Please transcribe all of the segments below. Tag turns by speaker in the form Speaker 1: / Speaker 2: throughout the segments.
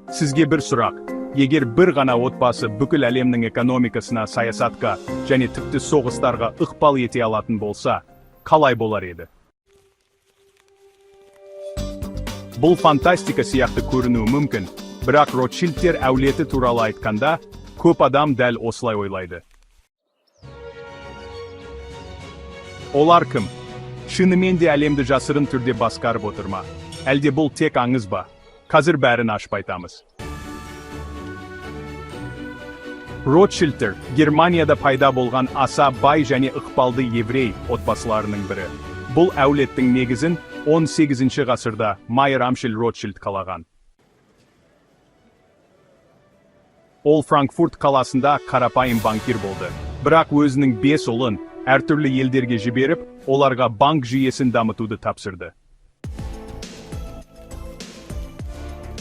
Speaker 1: Сізге бір сұрақ. Егер бір ғана отбасы бүкіл әлемнің экономикасына, саясатқа және тіпті соғыстарға ықпал ете алатын болса, қалай болар еді? Бұл фантастика сияқты көрінуі мүмкін, бірақ Ротшильдтер әулеті туралы айтқанда, көп адам дәл осылай ойлайды. Олар кім? Шынымен де әлемді жасырын түрде басқарып отыр ма? Әлде бұл тек аңыз ба? Қазір бәрін ашып айтамыз. Ротшильдтер Германияда пайда болған аса бай және ықпалды еврей отбасыларының бірі. Бұл әулеттің негізін 18 ғасырда Майер Амшель Ротшильд қалаған. Ол Франкфурт қаласында қарапайым банкир болды. Бірақ өзінің 5 ұлын әртүрлі елдерге жіберіп, оларға банк жүйесін дамытуды тапсырды.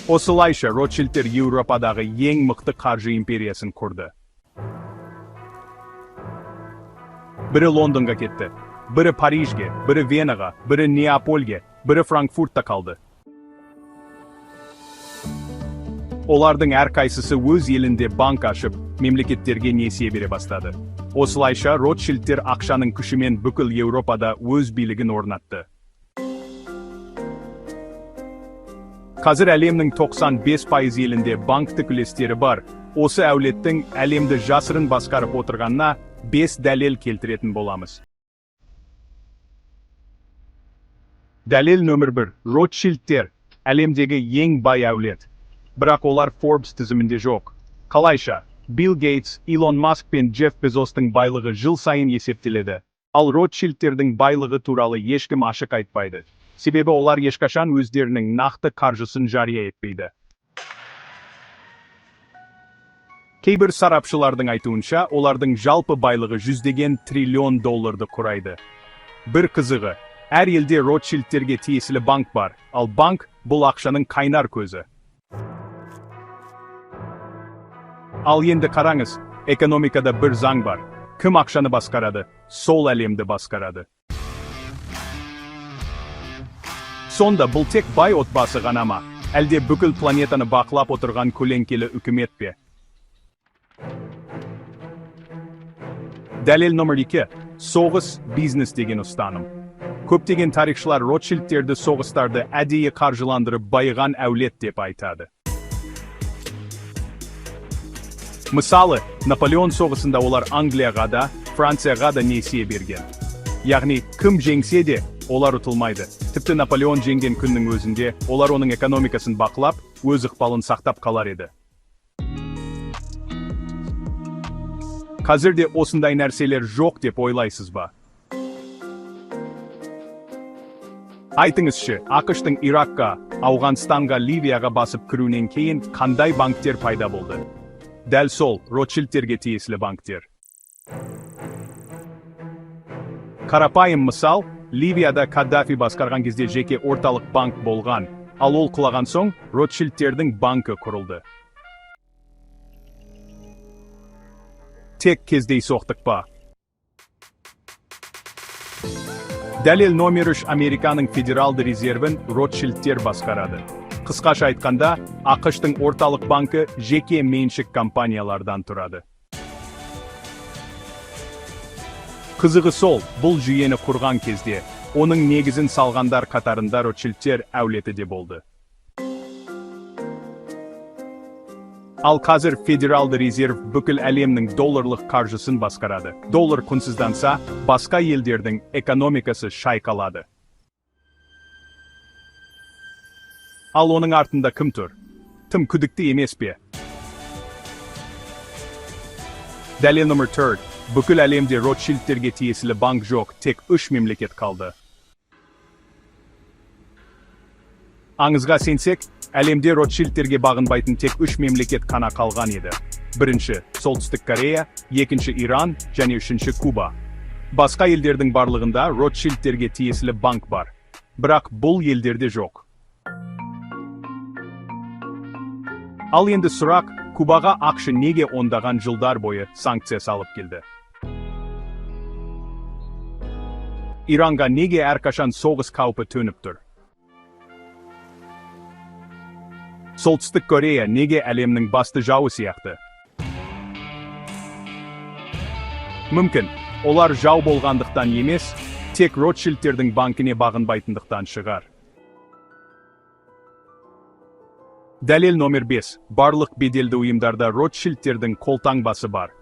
Speaker 1: Осылайша Ротшильдтер Еуропадағы ең мықты қаржы империясын құрды. Бірі Лондонға кетті, бірі Парижге, бірі Венаға, бірі Неапольге, бірі Франкфуртта қалды. Олардың әрқайсысы өз елінде банк ашып, мемлекеттерге несие бере бастады. Осылайша Ротшильдтер ақшаның күшімен бүкіл Еуропада өз билігін орнатты. Қазір әлемнің 95% елінде банктік үлестері бар. Осы әулеттің әлемді жасырын басқарып отырғанына 5 дәлел келтіретін боламыз. Дәлел нөмір 1. Ротшильдтер әлемдегі ең бай әулет. Бірақ олар Forbes тізімінде жоқ. Қалайша? Билл Гейтс, Илон Маск пен Джефф Безостың байлығы жыл сайын есептеледі. Ал Ротшильдтердің байлығы туралы ешкім ашық айтпайды. Себебі олар ешқашан өздерінің нақты қаржысын жария етпейді. Кейбір сарапшылардың айтуынша, олардың жалпы байлығы жүздеген триллион долларды құрайды. Бір қызығы, әр елде Ротшильдтерге тиесілі банк бар, ал банк бұл ақшаның қайнар көзі. Ал енді қараңыз, экономикада бір заң бар. Кім ақшаны басқарады, сол әлемді басқарады. Сонда бұл тек бай отбасы ғана ма? Әлде бүкіл планетаны бақылап отырған көлеңкелі үкімет пе? Дәлел номер 2. Соғыс бизнес деген ұстаным. Көптеген тарихшылар Ротшильдтерді соғыстарды әдейі қаржыландырып байыған әулет деп айтады. Мысалы, Наполеон соғысында олар Англияға да, Францияға да несие берген. Яғни, кім жеңсе де, олар ұтылмайды. Тіпті Наполеон жеңген күннің өзінде, олар оның экономикасын бақылап, өз ықпалын сақтап қалар еді. Қазір де осындай нәрселер жоқ деп ойлайсыз ба? Айтыңызшы, АҚШ-тың Иракқа, Ауғанстанға, Ливияға басып кіруінен кейін қандай банктер пайда болды? Дәл сол, Ротшильдтерге тиесілі банктер. Қарапайым мысал, Ливияда Каддафи басқарған кезде жеке орталық банк болған, ал ол құлаған соң Ротшильдтердің банкі құрылды. Тек кездейсоқтық па? Дәлел номер 3. Американың федералды резервін Ротшильдтер басқарады. Қысқаша айтқанда, АҚШ-тың орталық банкі жеке меншік компаниялардан тұрады. Қызығы сол, бұл жүйені құрған кезде, оның негізін салғандар қатарында Ротшильдтер әулеті де болды. Ал қазір федералды резерв бүкіл әлемнің долларлық қаржысын басқарады. Доллар құнсызданса, басқа елдердің экономикасы шайқалады. Ал оның артында кім тұр? Тым күдікті емес пе? Дәлел номер 4. Бүкіл әлемде Ротшильдтерге тиесілі банк жоқ, тек 3 мемлекет қалды. Аңызға сенсек, әлемде Ротшильдтерге бағынбайтын тек 3 мемлекет қана қалған еді. Бірінші, Солтүстік Корея, екінші Иран және үшінші Куба. Басқа елдердің барлығында Ротшильдтерге тиесілі банк бар. Бірақ бұл елдерде жоқ. Ал енді сұрақ, Кубаға АҚШ неге ондаған жылдар бойы санкция салып келді? Иранға неге әрқашан соғыс қаупі төніп тұр? Солтүстік Корея неге әлемнің басты жауы сияқты? Мүмкін, олар жау болғандықтан емес, тек Ротшильдтердің банкіне бағынбайтындықтан шығар. Дәлел номер 5. Барлық беделді ұйымдарда Ротшильдтердің қолтаңбасы бар.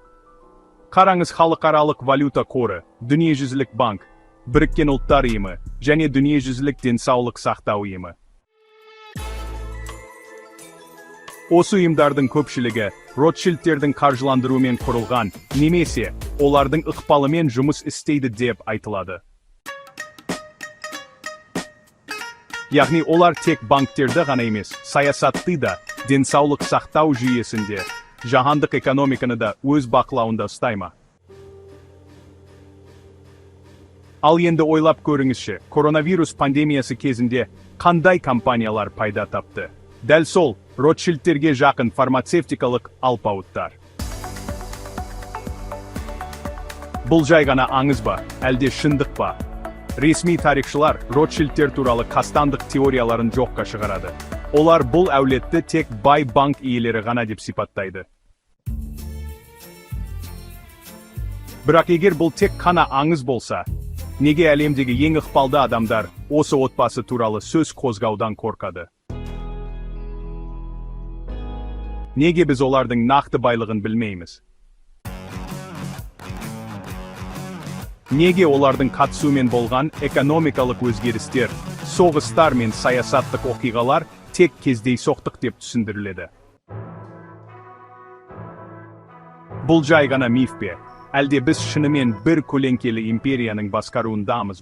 Speaker 1: Қараңыз: Халықаралық валюта қоры, Дүниежүзілік банк, Біріккен Ұлттар Ұйымы және Дүниежүзілік денсаулық сақтау ұйымы. Осы ұйымдардың көпшілігі Ротшильдтердің қаржыландыруымен құрылған немесе олардың ықпалымен жұмыс істейді деп айтылады. Яғни олар тек банктерді ғана емес, саясатты да, денсаулық сақтау жүйесінде, жаһандық экономиканы да өз бақылауында ұстай ма? Ал енді ойлап көріңізші, коронавирус пандемиясы кезінде қандай компаниялар пайда тапты? Дәл сол Ротшильдтерге жақын фармацевтикалық алпауыттар. Бұл жай ғана аңыз ба, әлде шындық па? Ресми тарихшылар Ротшильдтер туралы қастандық теорияларын жоққа шығарады. Олар бұл әулетті тек бай банк иелері ғана деп сипаттайды. Бірақ егер бұл тек қана аңыз болса, неге әлемдегі ең ықпалды адамдар осы отбасы туралы сөз қозғаудан қорқады? Неге біз олардың нақты байлығын білмейміз? Неге олардың қатысуымен болған экономикалық өзгерістер, соғыстар мен саясаттық оқиғалар тек кездейсоқтық деп түсіндіріледі? Бұл жай ғана миф пе? Әлде біз шынымен бір көлеңкелі империяның басқаруындамыз ба?